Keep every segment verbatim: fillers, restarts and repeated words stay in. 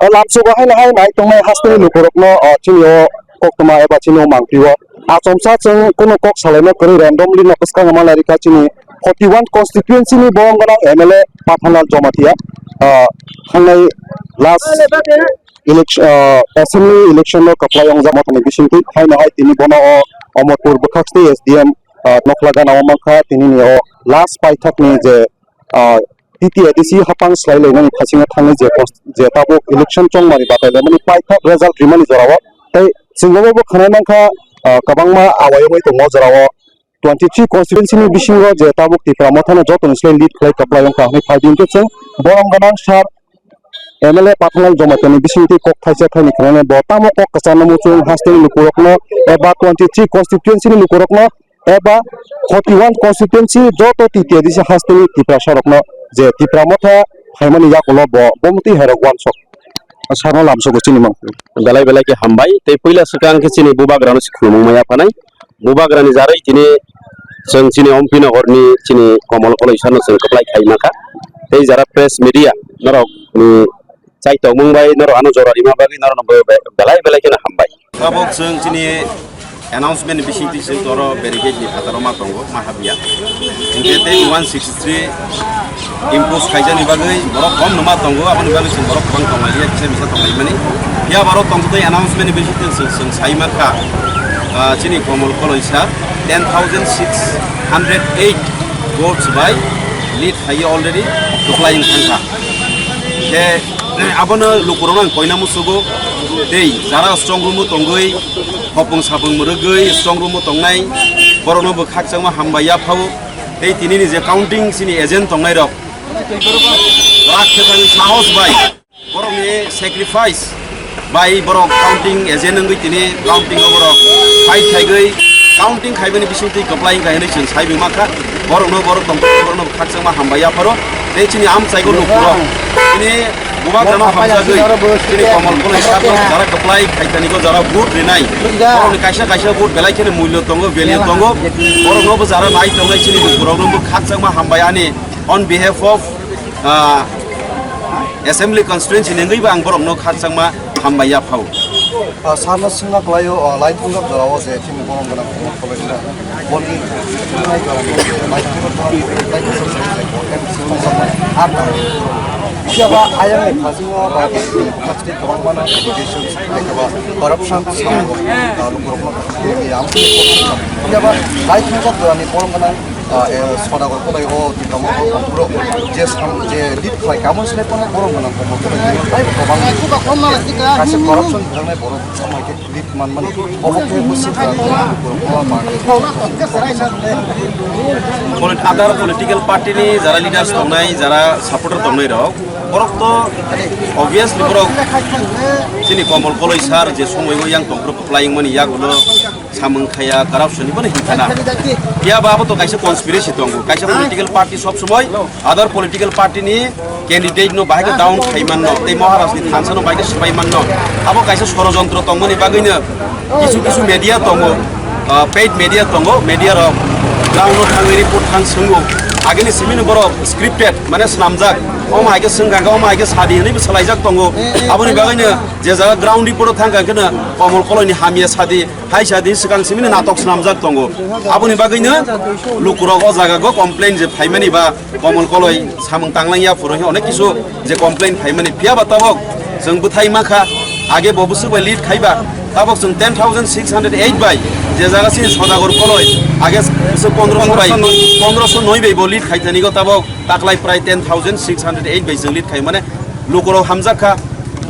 O lamsogo haino hai nai tongnai hasteni lukurokno, o, chini o koktwma eba chini o mangphi o. Achomsa chwng kunu kok salaino kwrwi randomly no kwskango manai rikha chini forty one constituency ni borok gwnang M L A Pathanlal Jamatia, o, thangnai last election, o, assembly election no kwplai wngjak mothani bisingtwi haino hai tini bono o Omorpur bwkhak state S D M, o, Nokhla gana o mankha tini ni o last paithak ni je ah, T T A D C hapang swlailainani phasingo thangwi je post, je tabuk election chongmani batailaimani paithak result rimani jorao tei chwngno bo khwnai mankha, ah, kwbangma awai wngwi tongo jorao twenty three constituency ni bisingo je tabuk Tipra Mothano jotoni slai lead khlai kwplai wngkha hwnwi phai di hwnkhe chwng borom gwnang sir M L A Pathanlal Jamatia ni bisingtwi kok thaisa thaini khwnanai bo tamo kok kwcharno muchung hasteni lukurokno eba twenty three constituency ni lukurokno eba forty one constituency joto T T A D C hasteni Tiprasa rokno je Tipra Motha phaimani yakulo bo bomtwi hairok uansuk. Sarno lamsogo chini mang. Belai belai khe hambai tei puila swkang khe chini bubagrano se khulumung maya phanai. Bubagrani jarwi tini chwng chini Ompi Nogorni chini Komol Koloi sarno chwng kwplai khai mankha. Tei jara press media norokni chai tongmung bai norok ano jora rima bagwi norokno be-, be-, belai belai kheno hambai. Tabuk chwng chini announcement ni bisingtwi chwng toro barricade ni phataro ma tongo, ma habya. Hinkhe tei one sixty three impose khaijani bagwi borok kom numa tongo, aboni bagwi chwng borok kwbang tonglaiya, kisa misa tonglaimani. Phiya borok tongtwi announcement ni bisingtwi chwng, chwng sai mankha, ah, chini Komol Koloi sir ten thousand six hundred eight votes bai lead khaiwi already kwplai wng thangkha. Khe abono lukurokno ang koina musugo, tei jara strong room o tongwi, hopung sapung mwrwgwi strong room o tongnai, borokno bo khakchangma hambai yaphao, tei tinini je counting chini agent tongnairok, rak khe thangwi sahos bai, borokni sacrifice bai borok counting agent wngwi tini counting o borok fight khaigwi counting khaibani bisingtwi kwplai wngkha hinwi chwng saiwi mankha. Borokno borok tongthok borokno khakchangma hambai yapharo tei chini amchaigo lukurok tini bubagrano hamjagwi chini Komol Koloi sarno jara kwplai khaithaniko jara vote rinai borokni kaisa kaisa vote belai kheno mulyo tongo, value tongo. Boroknobo jara nai tongnai chini lukuroknobo khakchangma hambai ani on behalf of, ah, Assembly constituency ni wngwi bo ang borokno khakchangma hambai yaphao. Ah, sarno swngna kwlaio, ah, lai thwngjak jorao je chini borom gwnang Komol Koloi sir. Boni thwngnai jorao je lai thwngjak jorao je lai thwngjak jorao je vote swngna ar tang. Phiya ba ayang ni phasingo ba plastic kwbangma no education, corruption, ah, lukurokno, ah, phiya ba lai thwngjak jorani borom gwnang ah, eh, Sodagar Koloi o Tipra Motha Hongkhoro je sam-, je lead khlai kamo se phano borok gwnang Komol Koloi tei taibo kwbang kaisa corruption bwjaknai borok samai khe lead manmani obo khe bwswk borok ma. Polit-, other political party ni jara leaders tongnai, jara supporter tongnai rok, borok to obviously borok chini Komol Koloi sir je somoi o yang tongphuru kwplai wngmani yagulo samung khaya, corruption ni bono hinkhana. Phiya ba abo to kaisa conspiracy tongo, kaisa political party sob somoi other political party ni candidate no bahai khe down khai manno, tei Maharaj ni thansa no bahai khe swbai manno. Abo kaisa sorojontro tongmani bagwi no kisu kisu media tongo, ah, paid media tongo, media rok ground no thangwi report thang swngo. Agini simi no borok scripted, mane swnamjak, omo hai khe swngkha khe, omo hai khe sadi hinwi bo swlaijak tongo. Aboni bagwi no je jaga ground report o thangkha khe no Komol Koloi ni hamya sadi, hai sadi swkang simi no natok swnamjak tongo. Aboni bagwi no lukurok o jaga go complain je phaimani ba Komol Koloi samung tanglang ya phuru hi onek kisu je complain phaimani, phiya ba tabok chwng bwthai mankha, age bo bwswk bai lead khaiba, tabok chwng ten thousand six hundred eight bai je jaga sini Sodagar Koloi age bwswk pondroso bai, pondroso noi bai bo lead khaithani go tabok taklai prai ten thousand six hundred eight bai chwng lead khai mane lukurok hamjak kha,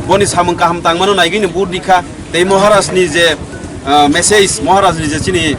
boni samung kaham tangmano naigwi ni vote rikha. Tei Maharaj ni je, ah, message, Maharaj ni je chini,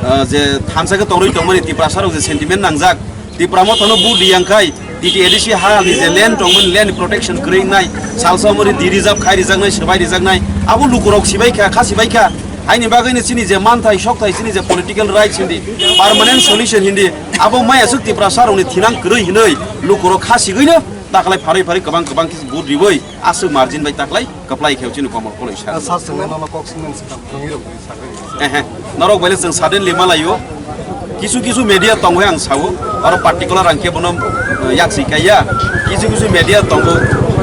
ah, je thansa khe tongwi tongmani Tiprasa rok je sentiment nangjak, Tipra Motha no vote riyang khai, T T A D C ha ni je land tongmani land protection kwrwi wngnai, salsa mori di reserve khai rijaknai, swbai rijaknai, abo lukurok sibai kha, kha sibai kha. Haini bagwi ni chini je manthai, sokthai, chini je political rights hindi, permanent solution hindi, abo maya swk Tiprasa rok ni thinang kwrwi hinwi lukurok kha sigwi no taklai pharwi pharwi kwbang kwbang khe vote riwi aswk margin bai taklai. Kwplai khe chini Komol Koloi sir. Sir, chwngno nono kok swngmani swkang thwngwi rok ri sakwi. Ehe, norok bai le chwng suddenly ma laio. Kisu kisu media tongo ang sao, aro particular ang khe bono, eh, yak si kaiya. Kisu kisu media tongo,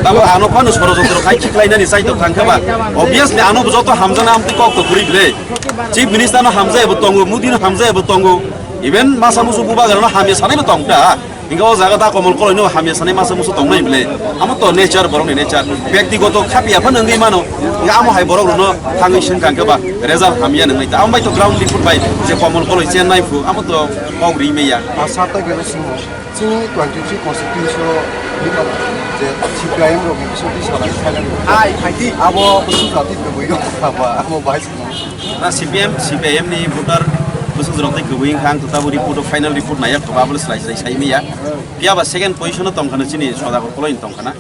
Abo ano phano sorojontro khai khiklainani chaitok thangkhe ba, obviously ano bo joto hamjaknai amtwi kok to kwrwi bwle. Chief Minister no hamjaya bo tongo, Modi no hamjaya bo tongo, even masa musu bubagra no hamya sanai bo tong ta. Hingke o jaga da Komol Koloi no hamya sanai masa musu tongnai bwle. Amo to nature, borok ni nature. Byaktigoto khapya phano wngwi mano. Hingke amo hai borok rok no thangwi swng thangkhe ba result hamya nwngnai ta. Amo bai to ground report bai je Komol Koloi Chennai phu, amo to kok ri meya. Asa ta gelo simo. Chini twenty three constituency o bima je C P I M rok ni bisingo twi salai silent. Ai, phaidi. Abo bwswk jati kwbwi rok ba, abo bahai simo. Na C P M, C P I M ni voter bwswk jora tei kwbwi wngkha, ang to tabuk report o final report naiya, koba abo le slai slai sai maya. Phiya ba second position o tongkha na chini Sodagar Koloi ni tongkha na.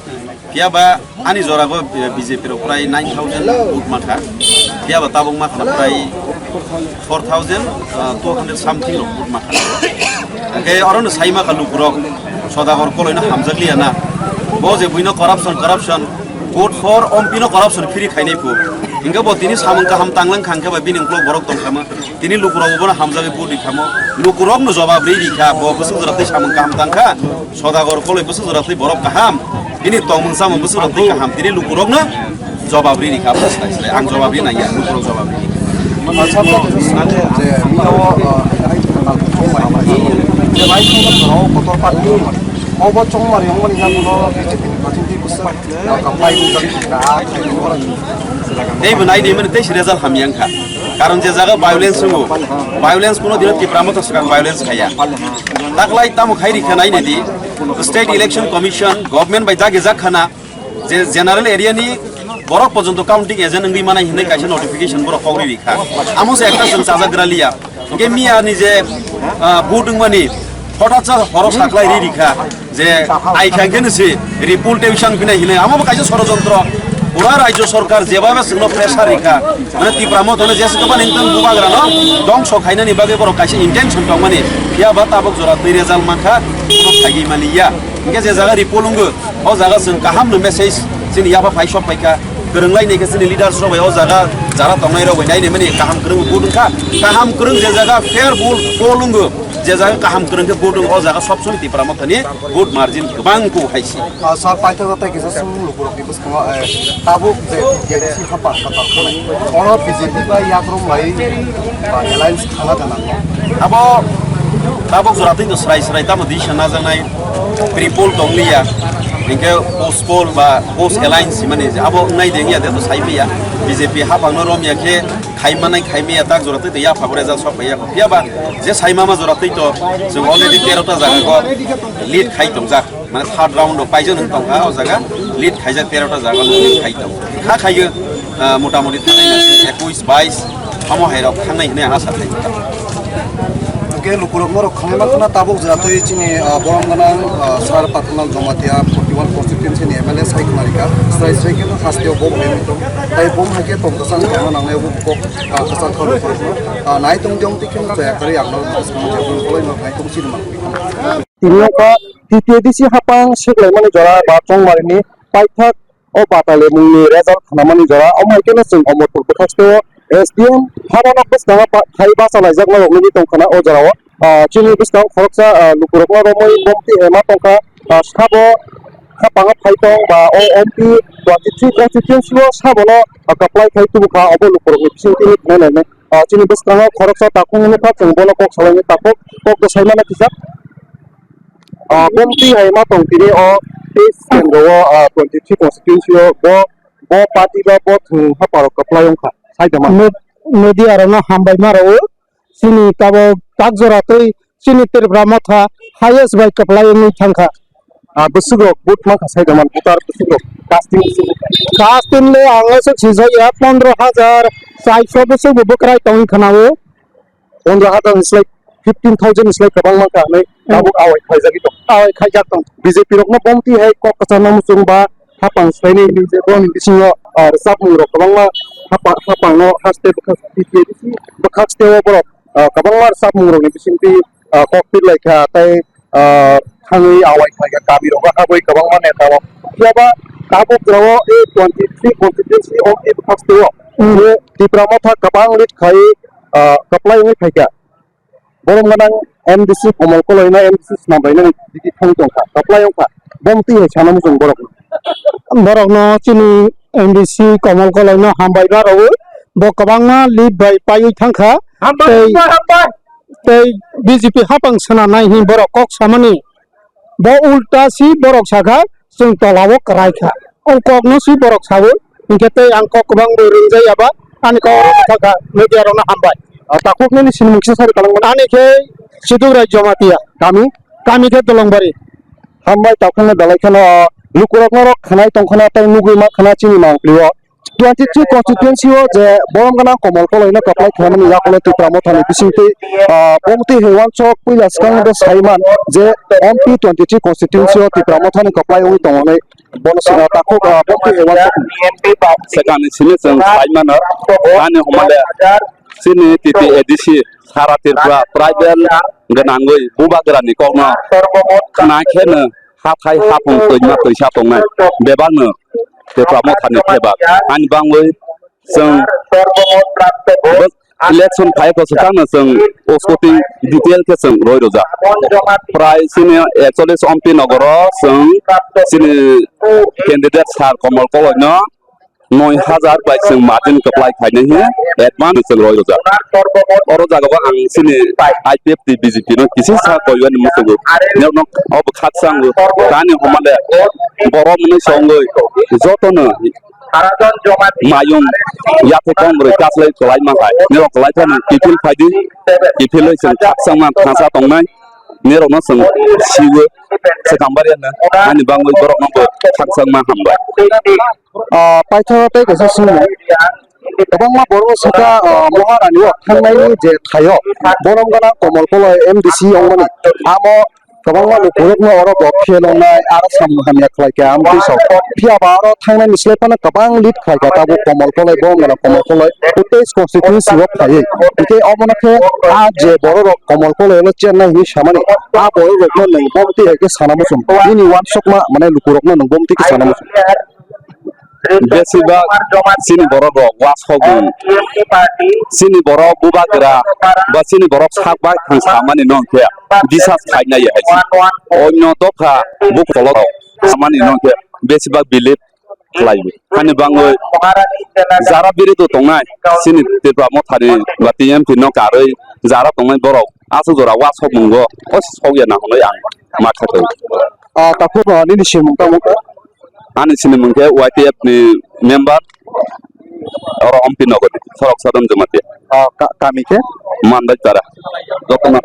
Phiya ba ani jora bo B J P rok prai nine thousand vote mankha. Phiya ba tabuk mankha na prai four thousand two hundred something rok vote mankha. Hingke oro no sai mankha lukurok Sodagar Koloi no hamjakliya na. Bo je buino corruption, corruption, vote for M P no corruption free khainai phu. Hingke bo tini samung kaham tanglang khangkhe ba bini uklok borok tongkha ma. Tini lukurok bono hamjagwi vote rikha mo. Lukurok no jobab ri rikha, bo bwswk jora tei samung kaham tangkha. Sodagar Koloi bwswk jora tei borok kaham. Bini tongmung samung bwswk jora tei kaham. Tini lukurok no jobab ri rikha, bwswk sai sai. Ang jobab ri nangya, lukurok jobab ri. Masa to je mino, ah, je lai kotor party, obo chongmari wngmani yagulo B J P ni party bwswk. Tei bo nai di mani tei si result hamya wngkha. Karon je jaga violence wngo, violence kuno dino Tipra Motha swkang violence khaya. Taklai tamo khai rikha nai nai di, State Election Commission, government bai dagi jak khana, je general area ni borok porjonto counting agent wngwi manai hinwi kaisa notification borok kok ri rikha. Amo se ekta chwng chajagra liya. Hingke miya ni je, ah, vote wngmani hothat sa horo saklai ri rikha je ai kha hingke no se repoll tei bisang binai hinui amo bo kaisa sorojontro. Pura rajyo sorkar jeba be chwngno pressure rikha, mane Tipra Motha no jesa dophani wngtong bubagra no dongso khainani bagwi borok kaisa intention tongmani. Phiya ba tabuk jora twi result mankha, sok khaigwi mani ya. Hingke je jaga repoll wngo, o jaga chwng kaham no message chini yapha phai sok phaikha. Kwrwnglai ni khe chini leaders rok bai o jaga jara tongnai rok bai nai ni mani kaham kwrwng vote wngkha. Kaham kwrwng je jaga fair vote, poll wngo, je jaga kaham kwrwng khe vote wngo, o jaga sob somoi Tipra Motha ni vote margin kwbang kho hai se. Ah, sir, paithago tei kisa sung lukurok ni bwskango, eh, tabuk je T T A D C hapang katal khanai. Oro B J P bai yakrom bai, ah, alliance khana da nango. Abo tabuk jora twi no srai srai tamo decision najaknai pre-poll tong liya. Hinkhe post poll ba post alliance mani je abo wngnai de wngya de to sai maya. B J P hapang no rom ya khe khai manai khai maya tak jora twi to ya phago result sok ya. Phiya ba je sai mama jora twi to chwng already tero ta jaga go lead khai tongjak. Mane third round o paijak nung tongkha o jaga lead khaijak tero ta jaga lead khai tong. Kha khaiyo, ah, mota moti thangnai na ekuis bais omo hai rok thangnai hinui asa khai. Hingke lukurok norok khanai mankha tabuk jora twi chini, ah, borom gwnang, ah, Sar Patanal Jamatia forty one constituency ni M L A sai khna rikha. Srai srai khe no haste o bo hai tong. Tai bo hai khe tong kwchang tongma nangnai bo kok, ah, kwchang kha lukurok no. Ah, nai tong jong tikhe no chaya kari ang no bwskang jabon kolai no nai tong chini mankha. Tini o ba T T A D C hapang seklaimani jora ba chongmarini paithak o Batali mungni result khnamani jora, omo hai kheno chwng Omorpur bwkhaksteo S D M habano bwskango ba-, khai bachalaijak norok nugwi tongkhana o jorao. Ah, chini bwskango khoroksa, ah, lukurokno romwi bomti hema tongkha, ah, sabo hapango phai tong ba o M P twenty three constituency o sabono, ah, kwplai khai tubukha obo lukurokni bisingtwi thanai nainai. Ah, chini bwskango khoroksa takhuk nukha, chwng bono kok salaini takhuk, kok to saimano kisa. Ah, bomti hai ma tong tini o teis kendro o, ah, twenty three constituency o bo, bo party ba bo thwng haparo kwplai wngkha, sai tongma. Nod-, Nodia rokno hambai ma rwo, chini tabok tak jora twi chini Tripura Motha highest bai kwplai wngwi thangkha. Ah, bwswk rok vote ma kha sai da man, voter bwswk rok casting bwswk rok. Casting le ang aswk swijak ya, pondro hajar chairso bwswk bo bwkrai tongwi khana o. Pondro hajar ni slai fifteen thousand ni slai kwbang ma kha hinwi tabuk awai khaijagwi tong. Awai khaijak tong. B J P rok no bomti hai kok kwchangma muchung ba hapang swlainai hinwi je boni bisingo, ah, rwchapmung rok kwbangma hapa-, hapang no haste bwkhak, bwkhak steo borok, ah, kwbangma rwchapmung rok ni bisingtwi, ah, kok pirlai kha tei, ah, thangwi awai khlai kha kami rogo habwi kwbangma neta rok. Phiya ba tabuk jora o A twenty three constituency o A bwkhak steo. Mm. Tipra Motha kwbang lead khai, ah, kwplai wngwi phai kha. Borom gwnang M D C Komol Koloi no M D C swnam bai no titi thang tong kha. Kwplai wng kha. Bomti hai sana muchung borok no. Borokno chini M D C Komol Koloino hambai ma rwui, bo kwbangma lead bai paiwi thangkha. Hambai, tei, hambai, hambai. Tei B J P hapang swnamnai hwnwi borok kok samani. Bo ulta si borok sakha, chwng tolao kwrai kha. O kokno si borok saui, hinkhe tei ang kok kwbang bo rwngjak ya ba, ani kok rwna thangkha, media rokno hambai. Ah, takhuk nini sinimung kisa sari kwlangmani. Ani khe Siduk Rai Jamatia. Kami? Kami khe Dolongbari. Hambai takhukno belai kheno, lukurokno rok khnai tongkhna tei nugui ma khna chini mangpli o. Twenty three constituency o je borom gana Komol Koloino kwplai khlaimani yakulo Tipra Mothani bisingtwi, ah, Bomti Hewansok puila swkang de saiman je M P twenty three constituency o Tipra Mothani kwplai wngwi tongo hinwi bono sina takhuk, ah, Bomti Hewansok. Sekani simi chwng saimano, ani homole chini T T A D C sara Tripura tribal gwnangwi bubagrani kokno khna kheno hathai haphung twima twisa tongnai bebakno Tipra Mothani thebak ani bangwi chwng election phai ko swkangno chwng uskuting detail khe chwng roi rwjak. Prai chini ekchollish Ompi nogoro chwng chini candidate sir Komol Koloino noi hajar bai chwng margin kwplai khainai hwnwi advance chwng roi rwjak. Oro jagao ang chini I P F T B J P no kisi sa koiwani muchungo. Nokno obo khakchangwi tani homale borok mwnwi songwi jotono mayung yathai kong rwi kaslai kwlai mankhai. Nirok kwlai phano kiphil phaidi. Kiphilwi chwng khakchangma thangsa tongnai. Nirokno chwng siwo. Swkang bariya na ani bangwi borokno bo khakchangma hambai. Ah, paithago tei kaisa swngmung. Kwbangma borok saka, ah, Maharani o thangnaini je thaio borom gana Komol Koloi M D C wngmani. Amo kwbangma lukurokno oro bo phiyal wngnai, aro samung hamya khlai kha, amtwi sao. Phiya ba oro thangnani slai phano kwbang lead khlai kha tabuk Komol Koloi, borom gana Komol Koloi, teis constituency o phaiwi. Hwnkhe omono khe a je borok rok Komol Koloi o chennai hinwi samani, a borok rokno nwng bomti hai khe sana muchung. Nini uansukma mane lukurokno nwng bomti khe sana muchung. Besibak chini borok rok wasok chini borok bubagra ba chini borok sak bai thang samani no khe disas khainai hai si. Onyo dopha buk kolok samani no khe besibak believe khlai. Hani bangwi jara biri do tongnai chini Tripura Mothani ba T M P no karwi jara tongnai borok aswk jora wasok mungo o sokya na hwnwi ang ma kha tongo. Ah, takhuk, ah, nini simung tamo kha? Ani sinimung khe Y T F ni member, oro Ompi Nogorni, Sorok Sadam Jamatia. Ah, ka-, kami khe? Mandai Para. Jotono.